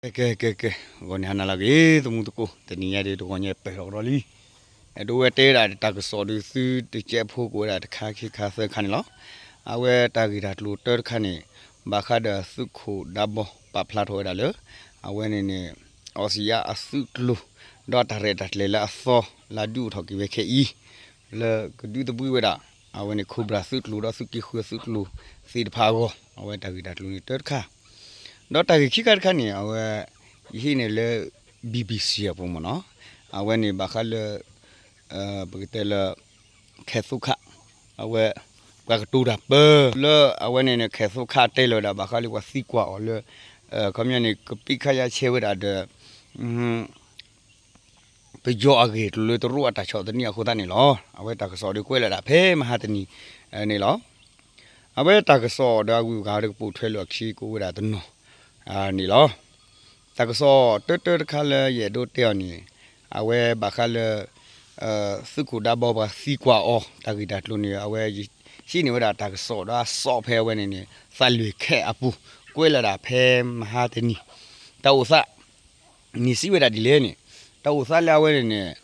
ကဲ ကဲ ကဲ ကဲ ဂီၤန့ၣ်ဟါနၤလၢအဂ့ၤ သမူသကိး တနံၤညါဒီးတဂီၤညါပၢၢ်ထီၣ်ကဒီးလံ. အဲၣ်ဒိးဝဲတဲဝဲဒၣ်တၢ်ကစီၣ်ဒီးသုတကဲးဖိကိးဝဲဒၣ်တခါခံခါသၢခါန့ၣ်လီၤ. အဝဲတၢ်ဂ့ၢ်တၢ်ကျိၤတၢတခါန့ၣ် ဘၣ်ဃးဒီးသုးခိၣ်ဒါဘီပာ်ဖျါထီၣ်ဝဲဒၣ်လၢ အဝဲန့ၣ်န့ၣ် အီစံယါအသုးကျိၤ ဒီးတၢ်ရဲၣ်တၢ်ကျဲၤလၢအသီ လၢအဒုးအိၣ်ထီၣ်က့ၤဝဲခဲအံၤ လၢကဒုးသဘှံးဝဲဒၣ် အဝဲန့ၣ် Cobra သုးကျိၤဒီးသုးက့ဃုအသုးကျိၤသ့ၣ်တဖၣ်အဂီၢ် အဝဲတၢ်ဂ့ၢ်တၢ်ကျိၤန့ၣ်တၢတခါ ဒီးတၢ်ဂ့ၢ်ခံခါတခါန့ၣ် အဝဲ ယဟံးန့ၢ်လၢ BBC အပူၤမ့ၢ်နီၤ, အဝဲန့ၣ်ဘၣ်ဃးလၢ ပကတဲလၢ ခဲသိခး အဝဲ ပှၤကတိၤတၢ်ပၢ လၢအဝဲန့ၣ်န့ၣ် ခဲသိခးတဲလီၤဝဲဒၣ် ဘၣ်ဃးလၢပှၤသံကွၢ်အီၤလၢ ခီပညီန့ၣ် ကပံးခါယါဆဲးဝဲဒၣ်ဒီး ပယီၤအဂ့ၢ်ကျိၤလၢတရူးအတၢ်ဆီၣ်သနံးအဃိသတးန့ၣ်လီၤ. အဝဲတၢ်ကစီၣ်ဒီးကွဲးလီၤဒၣ်ဖဲမဟါတနံၤန့ၣ်လီၤ. အဝဲတၢ်ကစီၣ်ဒီးအဂုၤအဂၤဒီးကပိာ်ထွဲလိာ်အခံကအိၣ်ဝဲဒၣ်တနီၤန့ၣ်လီၤ. တၢ်ကစီၣ်တၢတၢတခါလၢယအဲၣ်ဒိးတဲအီၤန့ၣ် အဝဲဘၣ်ဃးလၢ သုးခိၣ်ဒါဘီပှၤသံကွၢ်အီၤ တၢ်ဂ့ၢ်တၢ်ကျိၤန့ၣ် အဝဲဟံးန့ၢ်ဝဲဒၣ်တၢ်ကစီၣ်ဒီးအစီးဖဲအဝဲန့ၣ်န့ၣ် သးလွဲၢ်ခဲအပူၤ ကွဲးလီၤဒၣ်ဖဲမဟါတနံၤ တၢ်အိၣ်သး န့ၣ်စံးဝဲဒၣ်ဒ်လဲၣ်န့ၣ် တၢ်အိၣ်သးလၢအဝဲန့ၣ်န့ၣ်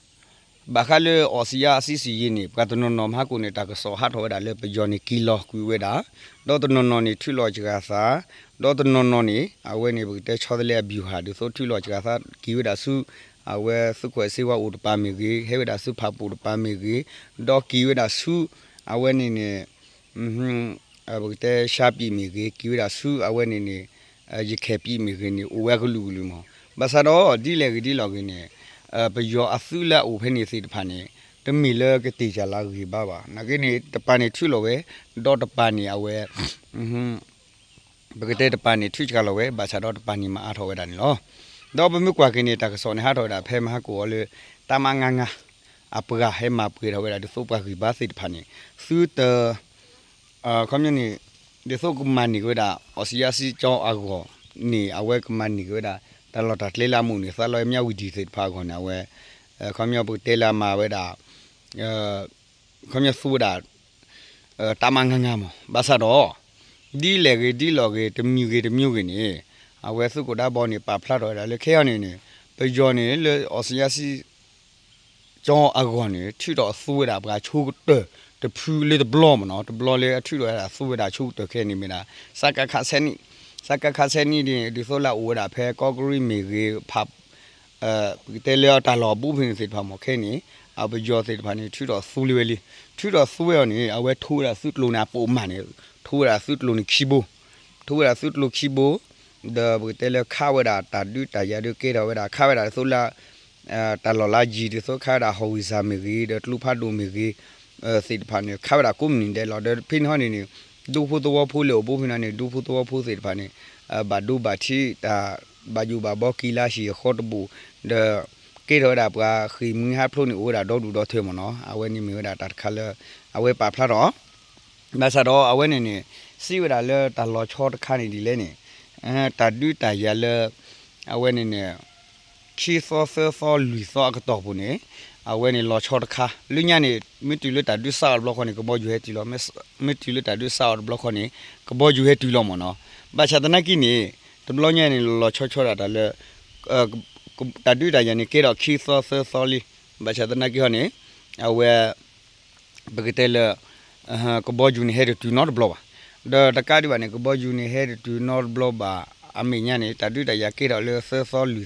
ဘၣ်ဃးလၢအီစံယါအစံစံယ့န့ၣ် ပှၤတနီၤနီၤမဟါကိၣ်န့ၣ် တၢ်ကစီၣ်ဟးထီၣ်ဝဲဒၣ်လၢပယီၤန့ၣ်က့ၤလီၤကွံာ်ဝဲဒၣ်, ဒီးတနီၤနီၤန့ၣ် ထုးလီၤစှၤသး, ဒီးတနီၤနီၤန့ၣ် အဝဲန့ၣ် ပကတဲဆီတလဲအဘံၣ်ဟး ဒ်သိးထုးလီၤစှၤသး က့ၤဝဲဒၣ်ဆူ အဝဲသုးခွဲးစ့ဝါအိၣ်တပၤမ့ၢ်ဂ့ၤ, ဟဲဝဲဒၣ်ဆူဖးပူၤတပၤမ့ၢ်ဂ့ၤ, ဒီးက့ၤဝဲဒၣ်ဆူ အဝဲန့ၣ်န့ၣ် ပကတဲရှါပံာ်မ့ၢ်ဂ့ၤ, က့ၤဝဲဒၣ်ဆူအဝဲန့ၣ်န့ၣ် ယခဲပံာ်မ့ၢ်ဂ့ၤန့ၣ် အိၣ်ဝဲအကလုာ်ကလုာ်မး. ဘၣ်ဆၣ်ဒီး ဒ်လဲၣ်ဂ့ၤဒ်လဲၣ်ဂ့ၤန့ၣ် ပယီၤအသုးလၢအအိၣ်ဖဲန့ၣ်သ့ၣ်တဖၣ်န့ၣ် တမ့ၢ်လၢကတ့ၢ်စၢ်လၢအဂ့ၤဘၣ်ဘၣ်. နာ်က့န့ၣ် တပၤန့ၣ်ထုးလီၤဝဲ, ဒီးတပၤန့ၣ်အဝဲ ပကတဲတပၤန့ၣ်ထုးစှၤလီၤဝဲ, ဘၣ်ဆၣ်ဒီးတပၤန့ၣ်မၤအါထီၣ်ဝဲဒၣ်န့ၣ်လီၤ. ဒီးပမ့ၢ်ကွၢ်က့ၤန့ၣ် တၢ်ကစီၣ်န့ၣ်ဟးထီၣ်ဝဲဒၣ်ဖဲမဟါကိၣ်အီၤလၢ တၢ်မၤငါငါ အပှၤဟဲမၤပှဲၤထီၣ်ဝဲဒၣ်ဒ်သိးပှၤဂံၢ်ဘါသ့ၣ်တဖၣ်န့ၣ် သုတ ခီပညီန့ၣ် ဒ်သိးကမၤန့ၢ်က့ၤဝဲဒၣ် အီစံယါစံကၠီအဂီၢ်န့ၣ် အဝဲကမၤန့ၢ်က့ၤဝဲဒၣ် တၢ်လီၢ်တၢ်ကျဲလၢအမုာ်န့ၣ် သးလီအမၠါဝံၤဒံၣ်သ့ၣ်တဖၣ်အဂီၢ်န့ၣ် အဝဲ ခီပညီပကတဲလၢအမၤဝဲဒၣ် ခီပညီသူဝဲဒၣ် တၢ်မၤငါငါမး. ဘၣ်ဆၣ်ဒီး ဒ်လဲၣ်ဂ့ၤဒ်လဲၣ်ဂ့ၤ တမံၤဂ့ၤတမံၤဂ့ၤန့ၣ် အဝဲသုးခိၣ်ဒါဘီန့ၣ် ပာ်ဖျါထီၣ်ဝဲဒၣ်လၢခဲအံၤန့ၣ်န့ၣ် ပယီၤန့ၣ်လၢအီစံယါစံ ကၠီအဂီၢ်န့ၣ် ထုးထီၣ်သူဝဲဒၣ်ပှၤဆိကတᢢၢ်တဖုလၢတဘျီမ့ၢ်နီၤ, တဘျီလၢအထုးထီၣ်ဝဲဒၣ်သူဝဲဒၣ်ဆိကတၢၢ်ခဲအံၤန့ၣ်မ့ၢ်ဒၣ် စကခ ဆယ်နှစ်, စကခ ဆယ်နှစ် ဒ်သိးလၢအအိၣ်ဝဲဒၣ်ဖဲကီၢ်ကရံၣ်မ့ၢ်ဂ့ၤ ဖး ပကတဲလၢတၢ်လီၢ်အဘူးဖဲန့ၣ်သ့ၣ်တဖၣ်မ့ၢ်ခဲအံၤန့ၣ် အပယီၤသ့ၣ်တဖၣ်န့ၣ် ထုးထီၣ်သူလံဝဲလံ, ထုးထီၣ်သူဝဲအီၤန့ၣ် အဝဲထိဝဲဒၣ်သုးကျိၤန့ၣ် အပိာ်မးန့ၣ် ထိဝဲဒၣ်သုးကျိၤန့ၣ်ခံဘိ ထိဝဲဒၣ်သုးကျိၤခံဘိ ဒီးပကတဲလၢခးဝဲဒၣ်တၢ်ဒုးတၢ်ယၤဒုးကဲထီၣ်ဝဲဒၣ် ခးဝဲဒၣ်ဒ်သိးလၢ တၢ်လီၢ်လၢယံၤဒ်သိးခးဝဲဒၣ် ဟီၣ်ဝံၣ်စၢ်မ့ၢ်ဂ့ၤ ဒီးကျိဖးဒိၣ်မ့ၢ်ဂ့ၤ သ့ၣ်တဖၣ်န့ၣ် ခးဝဲဒၣ်ကိးမုၢ်နံၤဒဲးလီၤ. ဒီးဖဲန့ၣ်ဟီန့ၣ်န့ၣ် ဒူဖိသဝီဖိလၢအိၣ်ဘူးဖဲန့ၣ်န့ၣ် ဒူဖိသဝီဖိသ့ၣ်တဖၣ်န့ၣ် ဘၣ်ဒိဘၣ်ထံးတၢ်ဘၣ်ယိၣ်ဘၣ်ဘီက့ၤလၢဟံၣ်အဃီတဘိၣ် ဒီး ကဲထီၣ်ဝဲဒၣ်ပှၤဃ့ၢ်မှံဟးဖျိးန့ၣ် အိၣ်ဝဲဒၣ်ဒီဒူၣ်ဒီထၢမ့ၢ်နီၤ. အဝဲန့ၣ်မ့ၢ်ဝဲဒၣ်တၢ်တခါလၢ အဝဲပာ်ဖျါထီၣ် ဘၣ်ဆၣ်ဒီးအဝဲန့ၣ်န့ၣ် စံးဝဲဒၣ်လၢတၢ်လီၤဆီတခါန့ၣ်ဒ်လဲၣ်န့ၣ် တၢ်ဒုးတၢ်ယၤလၢ အဝဲန့ၣ်န့ၣ် ခံသီသၢသီလွံၢ်သီအကတီၢ်ပူၤန့ၣ် အဝဲန့ၣ်လီၤဆီတခါ လၢညါန့ၣ် မ့ၢ်တုၤလၢတၢ်ဒုးစးအီၤတဘျီဃီန့ၣ် ကဘီယူၤဟဲတုၤလီၤ. မ့ၢ်တုၤလၢတၢ်ဒုးစးအီၤတဘျီဃီန့ၣ် ကဘီယူၤဟဲတုၤလီၤမ့ၢ်နီၤ. ဘၣ်ဆၣ်သနာ်က့န့ၣ် တဘျီညါန့ၣ် လီၤဆီဆီဒၣ်တၢ်လၢ တၢ်ဒုးတၢ်ယၤန့ၣ် ကဲထီၣ်ခံသီသၢသီလံ. ဘၣ်ဆၣ်သနာ်က့ဟီန့ၣ် အဝဲ ပကတဲလၢ ကဘီယူၤန့ၣ်ဟဲတတုၤနီတဘျီဘၣ်. ဒီးတကးဒံးဘၣ်န့ၣ် ကဘီယူၤန့ၣ်ဟဲတတုၤနီတဘျီဘၣ်. အမဲာ်ညါန့ၣ် တၢ်ဒုးတၢ်ယၤကဲထီၣ်လၢသၢသီလွံၢ်သီ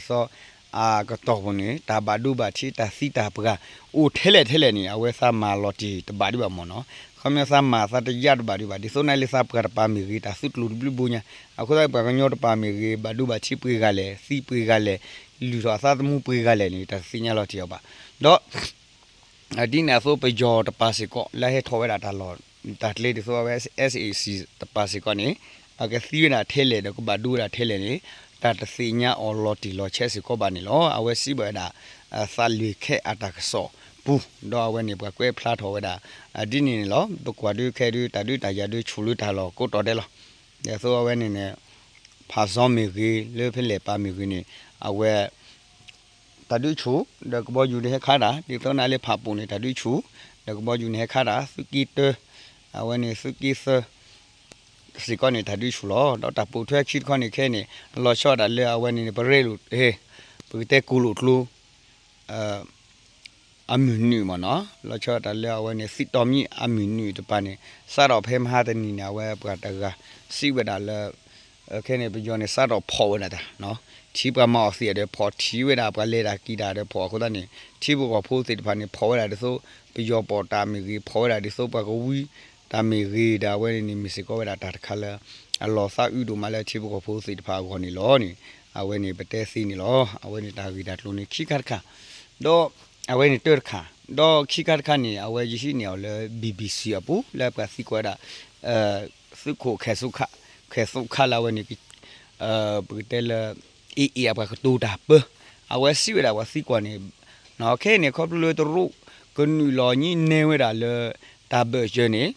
အကတီၢ်ပူၤန့ၣ် တၢ်ဘၣ်ဒိဘၣ်ထံးတၢ်သံတၢ်ပှၢ် အိၣ်ထဲလဲၣ်ထဲလဲၣ်န့ၣ် အဝဲသးမၤလီၤတံၢ်တဘၣ်ဒံးဘၣ်မ့ၢ်နီၤ. ခီပညီသးမၤသးတယၢ်တဘၣ်ဒံးဘၣ် ဒ်သိးန့ၣ်လၢသးပှၤတပၤမ့ၢ်ဂ့ၤ တၢ်သုးကျိၤတဘျုးဘိညါ အဃိသတးပှၤကညီတပၤမ့ၢ်ဂ့ၤ ဘၣ်ဒိဘၣ်ထံးပှဲၤဂၤလဲၣ် သံပှဲၤဂၤလဲၣ် လုၢ်ထီၣ်အသးသမူပှဲၤဂၤလဲၣ်န့ၣ် တၢ်တသ့ၣ်ညါလီၤတံၢ်အီၤဘၣ်. ဒီး ဒ်န့ၣ်အသိးပယီၤတပၤစ့ၢ်ကီး လၢဟဲထီၣ်ဝဲဒၣ်တၢ်လီၢ်တၢ်ကျဲဒ်သိးအဝဲ SAC တပၤစ့ၢ်ကီးန့ၣ် အကသံဝဲဒၣ်ထဲလဲၣ်ဒီးကဘၣ်ဒိဝဲဒၣ်ထဲလဲၣ်န့ၣ် တၢ်တသ့ၣ်ညါအီၤလီၤတံၢ်လီၤဆဲးစ့ၢ်ကီးဘၣ်န့ၣ်လီၤ. အဝဲစံးဘၣ်ဝဲဒၣ် သးလွံၢ်ခဲအတၢ်ကစီၣ်ပူၤ ဒီးအဝဲန့ၣ်ပှၤကွဲးဖျါထီၣ်ဝဲဒၣ် ဒ်န့ၣ်န့ၣ်လီၤ. ပကွၢ်ဒုးခဲဒုး တၢ်ဒုးတၢ်ယၤဒုးဆူၣ်လၢတၢ်လီၢ်ကိးတီၤဒဲးလီၤ. ဒ်သိးအဝဲန့ၣ်န့ၣ် ဖးစီမ့ၢ်ဂ့ၤ လၢဖဲလဲၣ်ပၤမ့ၢ်ဂ့ၤန့ၣ် အဝဲ တၢ်ဒုးဆူၣ် ဒီးကဘီယူၤန့ၣ်ဟဲခးတၢ် ဒ်သိးန့ၣ်လၢဖးပူၤန့ၣ် တၢ်ဒုးဆူၣ် ဒီးကဘီယူၤန့ၣ်ဟဲခးတၢ် သုးက့တၢ အဝဲန့ၣ်သုးက့သၢ စ့ၢ်ကီးန့ၣ် တၢ်ဒုးဆူၣ်လီၤ. ဒီးတၢ်ပိာ်ထွဲခံတခီန့ၣ်ခဲအံၤန့ၣ် လီၤဆီဒၣ်တၢ်လၢအဝဲန့ၣ်န့ၣ် ပရဲလိာ် ပကတဲကိၣ်လိာ်ကျိ အမုၢ်နုာ်မ့ၢ်နီၤ, လီၤဆီဒၣ်တၢ်လၢအဝဲန့ၣ် သံးတီမံအမုၢ်နုာ်တပၤန့ၣ် စးထီၣ်ဖဲမဟါတနံၤန့ၣ် အဝဲပှၤတဂၤ စံးဝဲဒၣ်လၢ ခဲန့ၣ် ပယီၤန့ၣ် စးထီၣ်ဖီၣ်ဝဲဒၣ်တၢ် ထံပှၤမၤအီၣ်သံးဒီးဖီၣ်, ထံဝဲဒၣ်ပှၤလဲၤတၢ်က့ၤတၢ်ဒီးဖီၣ်အဃိသတးန့ၣ် ထံဖိကီၢ်ဖိသ့ၣ်တဖၣ်န့ၣ် ဖီၣ်ဝဲဒၣ်ဒ်သိး ပယီၤပိာ်တၢ်မ့ၢ်ဂ့ၤ, ဖီၣ်ဝဲဒၣ်ဒ်သိးပှၤကဝံတၢ်မ့ၢ်ဂ့ၤဒီး အဝဲန့ၣ်န့ၣ် မ့ၢ်စ့ၢ်ကီးဝဲဒၣ်တၢ်တခါလၢ အလီၤသးအုးဒိၣ်မးလၢထံဖိကီၢ်ဖိသ့ၣ်တဖၣ်အဂီၢ်န့ၣ်လီၤန့ၣ် အဝဲန့ၣ်ပတဲသ့န့ၣ်လီၤ. အဝဲန့ၣ်တၢ်ဂ့ၢ်တၢ်ကျိၤန့ၣ်ခံခါတခါ ဒီးအဝဲန့ၣ်တၢတခါ, ဒီးခံခါတခါန့ၣ် အဝဲယဟံးန့ၢ်အီၤလၢ ဘံၣ်ဘံၣ်စံၣ် အပူၤ လၢပှၤသံကွၢ်ဝဲဒၣ် သုးခိၣ်ခဲၣ်သူခး, ခဲၣ်သူခးလၢအဝဲန့ၣ် ပကတဲလၢ AA အပှၤကတိၤတၢ်ပၢ အဝဲစံးဝဲဒၣ်ပှၤသံကွၢ်န့ၣ် ခဲအံၤန့ၣ် ခီဖျိလၢတရူးကနုာ်လီၤညံနဲဝဲဒၣ်လၢ တၢ်ဘၢၣ်စၢၤန့ၣ်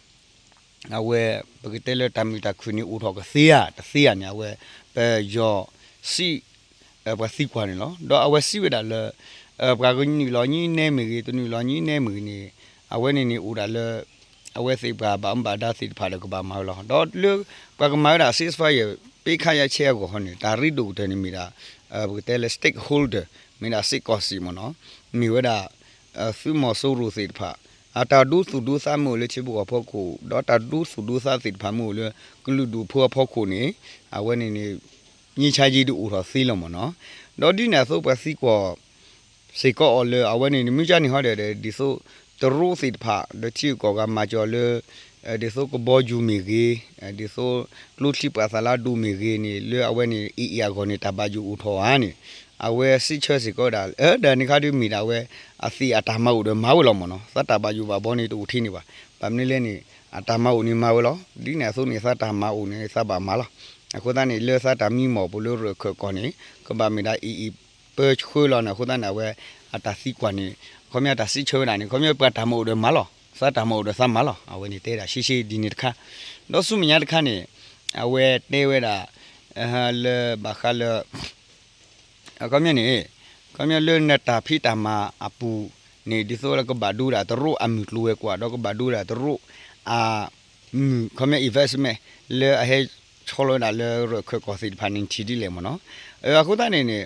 အဝဲ ပကတဲလၢတၢ်မုာ်တၢ်ခုၣ်န့ၣ် အိၣ်ထီၣ်ကသ့ဧါ တသ့ဧါန့ၣ် အဝဲ ပယီၤစံး ပှၤသံကွၢ်န့ၣ်လီၤ. ဒီးအဝဲစံးဝဲဒၣ်လၢ ပှၤကနုာ်လီၤညံနဲမ့ၢ်ဂ့ၤ, တနုာ်လီၤညံနဲမ့ၢ်ဂ့ၤန့ၣ် အဝဲန့ၣ်န့ၣ်အိၣ်ဒၣ်လၢ အဝဲသ့ၣ်ပှၤဘၣ်မူဘၣ်ဒါသ့ၣ်တဖၣ်ဒီးကဘၣ်မၤဝဲလီၤ. ဒီးလၢပှၤကမၤဝဲဒၣ် ceasefire ပ့ခးယါဆဲးအဂီၢ်ဟီန့ၣ် တၢ်ရ့ဒိၣ်ကတၢၢ်န့ၣ်မ့ၢ်ဒၣ် ပကတဲလၢ stakeholder မ့ၢ်ဒၣ်စ့ၢ်ကီးစံးမ့ၢ်နီၤ, မ့ၢ်ဝဲဒၣ် သုးမီၤစိရိၤသ့ၣ်တဖၣ် အတၢ်ဒူသူၣ်ဒူသးမ့ၢ်အိၣ်လၢထံဖိကီၢ်ဖိခိၣ် ဒီးတၢ်ဒူသူၣ်ဒူသးသ့ၣ်တဖၣ်မ့ၢ်အိၣ်လၢ ကလုာ်ဒူၣ်ဖိအဖီခိၣ်န့ၣ် အဝဲန့ၣ်န့ၣ် ငြိမ်းချမ်းရေး ဒုးအိၣ်ထီၣ်သ့လီၤမ့ၢ်နီၤ. ဒီးဒ်န့ၣ်အသိးပှၤသံကွၢ် စ့ၢ်ကီးအီၤလၢအဝဲန့ၣ်န့ၣ် မုၢ်ကၢ်န့ၣ်ဟီဒီး ဒ်သိး တရူးသ့ၣ်တဖၣ် ဒီးထံဂုၤကီၢ်ဂၤမၤစၢၤလၢ ဒ်သိးကဘီယူၤမ့ၢ်ဂ့ၤ, ဒ်သိး ကျိချံပှာ်သၣ်လၢအဒိၣ်မ့ၢ်ဂ့ၤန့ၣ် လၢအဝဲန့ၣ် AA အဂီၢ်န့ၣ် တၢ်ဘၣ်ယိၣ်အိၣ်ထီၣ်ဧါန့ၣ် အဝဲစံးဆၢစ့ၢ်ကီးဝဲဒၣ် အၢ ဒီးန့ၣ်ခါဒုးမ့ၢ်ဒၣ်ဝဲ အသ့ၣ်အတၢ်မၤအိၣ်ဒီးမၤဝဲလီၤမ့ၢ်နီၤ. သးတၢ်ဘၣ်ယိၣ်ဘၣ်ဘီန့ၣ်တအိၣ်ထဲန့ၣ်ဘၣ်. ဘၣ်မနုၤလဲၣ်န့ၣ် အတၢ်မၤအိၣ်န့ၣ်မၤဝဲလီၤ. ဒ်န့ၣ်အသိးန့ၣ် သးတၢ်မၤအိၣ်န့ၣ် သးဘၣ်မၤလီၤ. အဃိသတးန့ၣ် လၢသးတၢ်မံမီၢ်ပူၤလၢရၢၢ်ခၢၣ်ကီၢ်န့ၣ် ကဘၣ်မ့ၢ်ဒၣ် AA ပၢဆှၢလီၤန့ၣ် အဃိသတးန့ၣ် အဝဲအတၢ်သံကွၢ်န့ၣ် ခီပညီတၢ်စံးဆၢဝဲဒၣ်န့ၣ် ခီပညီပှၤတၢ်မၤအိၣ်ဒီးမၤလီၤ, သးတၢ်မၤအိၣ်ဒီးသးမၤလီၤ. အဝဲန့ၣ်တဲဒၣ်ရှဲရှဲဒ်န့ၣ်တခါ, ဒီးဆူမဲာ်ညါတခါန့ၣ် အဝဲတဲဝဲဒၣ် လၢဘၣ်ဃးလၢ ခီပညီန့ၣ် ခီပညီလၢနတၢ်ဖံးတၢ်မၤအပူၤန့ၣ် ဒ်သိးလၢကဘၣ်ဒိဒၣ်တရူးအမုၢ်ကျိၤဝဲၤကွာ် ဒီးကဘၣ်ဒိဒၣ်တရူးအ မုၢ် ခီပညီ investment လၢအဟဲဆီလီၤဝဲဒၣ်လၢရၢၢ်ခၢၣ်ကီၢ်သ့ၣ်တဖၣ်န့ၣ် ထံၣ်ဒ်လဲၣ်မ့ၢ်နီၤ. အဃိသတးန့ၣ်န့ၣ်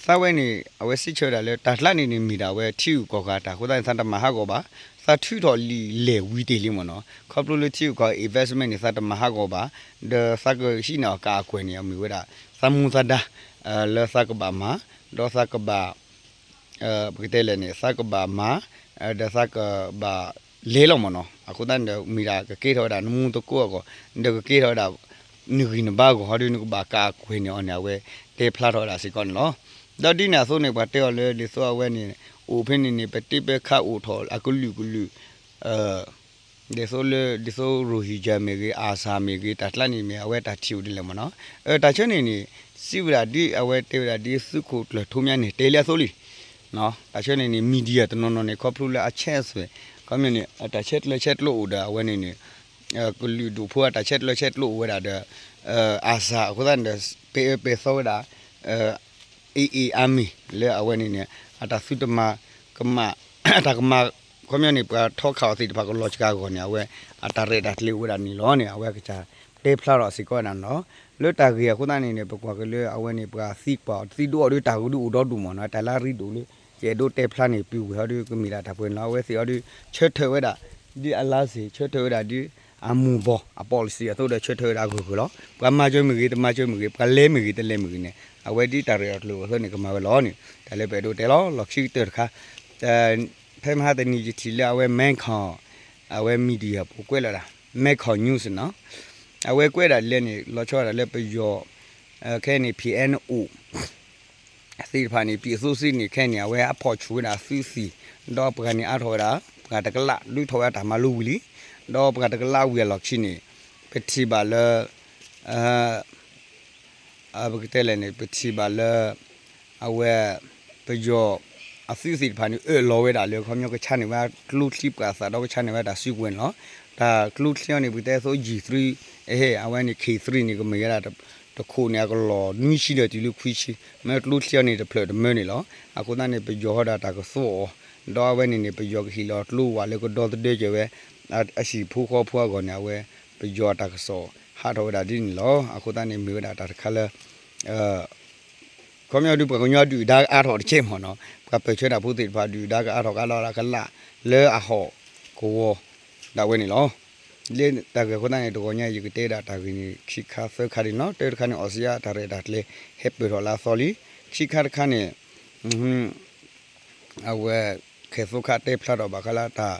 သးဝဲန့ၣ် အဝဲစံးဆၢဝဲဒၣ်လၢတၢ်ကျါန့ၣ်န့ၣ် မ့ၢ်ဒၣ်ဝဲထံဂုၤကီၢ်ဂၤတၢ် အဃိသတးန့ၣ် သးတမၤဟးဂီၤဘၣ်, သးထုးထီၣ်လံာ်လဲၢ်ဝံၤတ့ၢ်လံမ့ၢ်နီၤ. ခီဖျိလၢထံဂုၤကီၢ်ဂၤ investment န့ၣ် သးတမၤဟးဂီၤဘၣ်, ဒီးသးကဟံးန့ၢ်အီၤကးအကွဲၢ်န့ၣ် အမ့ၢ်ဝဲဒၣ် သးမူသးဒါ လၢသးကဘၣ်မၤ, ဒီးသးကဘၣ် ပကတဲလဲၣ်န့ၣ် သးကဘၣ်မၤ ဒီးသးကဘၣ်လဲၤလီၤမ့ၢ်နီၤ. အဃိသတးန့ၣ်ဒီး မ့ၢ်ဒၣ်ကကဲထီၣ်ဝဲဒၣ်နမူသကိးအဂီၢ်, ဒီးကကဲထီၣ်ဝဲဒၣ် နဂံၢ်နဘါအဂီၢ်ဟီဒီး နကဘၣ်ကးအကွဲၢ်န့ၢ်အီၤန့ၣ် အဝဲတဲဖျါထီၣ်ဝဲဒၣ်စ့ၢ်ကီးန့ၣ်လီၤ. ဒီးဒ်န့ၣ်အသိးန့ၣ် ပှၤတဲအီၤလၢ ဒ်သိးအဝဲန့ၣ် အိၣ်ဖဲန့ၣ်န့ၣ် ပတ့ပၢခးအိၣ်ထီၣ်အကလုာ်ကလုာ် ဒ်သိးလၢ ဒ်သိး Rohingya မ့ၢ်ဂ့ၤ ARSA မ့ၢ်ဂ့ၤ တၢ်ကျါန့ၣ်မ့ၢ် အဝဲတၢ်ထံၣ်အိၣ်ဒ်လဲၣ်မ့ၢ်နီၤ. တၢ်ဆၢန့ၣ်န့ၣ် စံးဝဲဒၣ်ဒ် အဝဲတဲဝဲဒၣ်ဒ် သုးခိၣ်ကျၢၢ်ထူမ့ၢ်န့ၣ် တဲလၢအသိးလံ. တၢ်ဆၢန့ၣ်န့ၣ် media တနီၤနီၤန့ၣ် ခီဖျိလၢအ chance ဝဲ ခီပညီန့ၣ် အတၢ်ဆဲးကျၢဆဲးကျိးအိၣ်ဒီး အဝဲန့ၣ်န့ၣ် ကလုာ်ဒူၣ်ဖိအတၢ်ဆဲးကျၢဆဲးကျိးအိၣ်ဝဲဒၣ်ဒီး ARSA အဃိသတးန့ၣ်ဒီး ပဲာ်အၢပဲာ်သီဝဲဒၣ် AA army လၢအဝဲန့ၣ်န့ၣ် အတၢ်သုတမၤကမၣ် တၢ်ကမၤ ခီပညီန့ၣ် ပှၤထီခးအီၤသ့ၣ်တဖၣ်ကလီၤစှၤအဂီၢ်န့ၣ် အဝဲအတၢ်ရဲၣ်တၢ်ကျဲၤအိၣ်ဝဲဒၣ်န့ၣ်လီၤန့ၣ် အဝဲကစၢ်တဲဖျါထီၣ်စ့ၢ်ကီးဝဲဒၣ်န့ၣ်လီၤ. လၢတၢ်ဂ့ၢ်အဃိသတးန့ၣ်န့ၣ် ပကွၢ်က့ၤလၢအဝဲန့ၣ် ပှၤသံကွၢ်အီၤဒ်သံဒိၣ်အီၤဒ်တၢ်ဂ့ၢ်ဒ်အိၣ်ဒီဒူၣ်မ့ၢ်နီၤ တၢ်လၢအရ့ဒိၣ်လၢ ယအဲၣ်ဒိးတဲဖျါန့ၣ် ပုၢ်ဝဲၢ်ဟီဒီးကမ့ၢ်ဒၣ်တၢ်ပှဲၤန့ၣ်လီၤ. အဝဲသ့ၣ်အီၤဒီး ဆၢထၢၣ်ဝဲဒၣ် ဒ်အလါစ့ၢ် ဆၢထၢၣ်ဝဲဒၣ်ဒ် အမူၤဘီၣ် အ policy အသိးဒီး ဆၢထၢၣ်ဝဲဒၣ်ဂၢၢ်ဂၢၢ်လီၤ. ပှၤမၤစၢၤမ့ၢ်ဂ့ၤ တမၤစၢၤမ့ၢ်ဂ့ၤ ပှၤလဲၤမ့ၢ်ဂ့ၤ တလဲၤမ့ၢ်ဂ့ၤန့ၣ် အဝဲဒ်တၢ်ရဲၣ်တၢ်ကျဲၤအသိးန့ၣ် ကမၤဝဲလီၤန့ၣ် တၢ်လၢပအဲၣ်ဒိးတဲလီၤ လီၢ်ခံကတၢၢ်တခါ ဖဲမဟါတနံၤ ယထံၣ်လၢအဝဲ Mekong အဝဲ media ပူၤကွဲးလီၤဒၣ် Mekong News နီၤ အဝဲကွဲးဒၣ်လဲၣ်န့ၣ် လီၤဆီဒၣ်လၢပယီၤ ခဲအံၤန့ၣ် P N O သ့ၣ်တဖၣ်န့ၣ် ပြည်သူ့စစ်န့ၣ် ခဲအံၤန့ၣ် အဝဲအဖီၣ်ဆူၣ်ဝဲဒၣ်သုးသံၣ် ဒီးပှၤန့ၣ်အါထီၣ်ဝဲဒၣ် ပှၤတကလး ဒုးထီၣ်ဝဲအတၢ်မၤလိဝံၤလံ ဒီးပှၤတကလးဝံၤအလီၢ်ခံန့ၣ် ပထံၣ်ဘၣ်လၢ ပကတဲလဲၣ်န့ၣ် ပထံၣ်ဘၣ်လၢ အဝဲ ပယီၤ အသုးသ့ၣ်တဖၣ်န့ၣ် အၢၣ်လီၤဝဲဒၣ်လၢ ခီပညီကဆါန့ၢ်ဝဲ ကျိချံပှာ်သၣ်ဒီးကဆါန့ၢ်ဝဲတၢ်စုကဝဲၤန့ၣ်လီၤ. တၢ်ကျိချံအီၤန့ၣ် ပကတဲသိး G three အဝဲန့ၣ် K three န့ၣ် ကမ့ၢ်ဝဲဒၣ် တခိၣ်န့ၣ် အကလီၢ်နွံဆံဒီးတုၤလၢခွံဆံ မ့ၢ်ကျိချံအီၤန့ၣ် တဖျၢၣ်တမၢန့ၣ်လီၤ. အဃိသတးန့ၣ် ပယီၤဟီဒီးတၢ်ကသိးအီၤ ဒီးအဝဲန့ၣ်န့ၣ် ပယီၤကဟ့ၣ်လီၤကျိဝဲလၢကဒီသဒၢက့ၤဝဲ အဟံၣ်ဖိဃီဖိအဂီၢ်န့ၣ် အဝဲ ပယီၤတၢ်ကစီၣ် ဟးထီၣ်ဝဲဒၣ်ဒ်န့ၣ်လီၤ. အဃိသတးန့ၣ် မ့ၢ်ဝဲဒၣ်တၢ်တခါလၢ ခီပညီဒုး ပှၤကညီဒုၣ်ဒါကအါထီၣ်တကဲမ့ၢ်နီၤ, ပှၤပၢၢ်ဆၢတၢ်ဖိသ့ၣ်တဖၣ် ဒုၣ်ဒါကအါထီၣ်ကလီလၢကလးလၢအဟီၣ်ကဝီၤဒၣ်ဝဲန့ၣ်လီၤ. လၢတၢ်ဂ့ၢ်အဃိသတးန့ၣ် တဂီၤညါအံၤ ယကတဲဒၣ်တၢ်ဂ့ၢ်န့ၣ် ခံခါသၢခါဒ်န့ၣ်လီၤ. တၢတခါန့ၣ် အီစံယါတၢ်ရဲၣ်တၢ်ကျဲၤ ဟဲပၢၢ်ထီၣ်လၢအသီလံ. ခံခါတခါန့ၣ် အဝဲ ခဲၣ်သိခးတဲဖျါထီၣ်ဘၣ်ဃးလၢတၢ်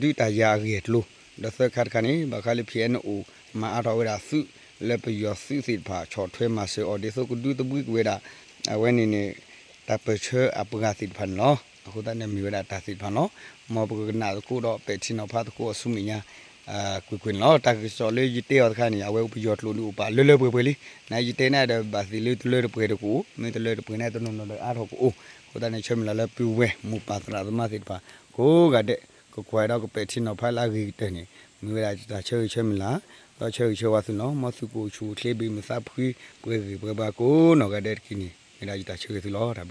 ဒုးတၢ်ယၤအဂ့ၢ်အကျိၤ, ဒီးသၢခါတခါန့ၣ် ဘၣ်ဃးလၢ ဖံအဲၣ်အဲၣ်အိၣ် မၤအါထီၣ်ဝဲဒၣ်သုး လၢပယီၤသုးသ့ၣ်တဖၣ် ဆီၣ်ထွဲမၤစၢၤအီၤ ဒ်သိးကဒုးသဘှံးကွံာ်ဝဲဒၣ် အဝဲန့ၣ်န့ၣ် တၢ်ပၢၢ်ဆၢအပှၤသ့ၣ်တဖၣ်န့ၣ်လီၤ. အဃိသတးန့ၣ် မ့ၢ်ဝဲဒၣ်တၢ်သ့ၣ်တဖၣ်န့ၣ်လီၤ. မ်ပကနၣ်သကိးဒီးပဲာ်ထံနီၤဖးသကိးအီၤဆူမဲာ်ညါ ကွ့ၢ်ကွ့ၢ်န့ၣ်လီၤ. တၢ်ကစီၣ်လၢယတဲအီၤတခါန့ၣ် အဝဲပယီၤကျိာ်ဒုးအိၣ်ပာ်လၢလၢပှဲၤပှဲၤလံ. နယတဲန့ၣ်ဒီး ဘၣ်သ့ၣ်လၢတလၢတပှဲၤတကအိၣ်, မ့ၢ်တလၢတပှဲၤန့ၣ် တနီၤနီၤဒီးအါထီၣ်ကအိၣ်. အဃိသတးန့ၣ် ဆၢမုၢ်လၢ်လၢပုၢ်ဝဲၢ်မိၢ်ပၢ်သရၣ်သမါသ့ၣ်တဖၣ် ကိးဂၤဒဲး ကကွၢ်ဒီးကပဲာ်ထံနီၤဖးလၢအဂ့ၤကတၢၢ်န့ၣ် မ့ၢ်ဝဲဒၣ်တၢ်ဆၢဂ့ၤဆၢမုၢ်လၢ် ဒီးဆၢဂ့ၤဆၢဝါသုန့ၣ်လီၤ. မ်သုကအိၣ်ဆူၣ်အိၣ်ချ့ ဘၣ်မုာ်သးဖှံ ပှဲၤဂံၢ်ပှဲၤဘါကိးနီၢ်ဂၤဒဲးတက့ၢ်န့ၣ် မ့ၢ်ဒၣ်ယတၢ်ဆၢဂ့ၤသုလီၤ.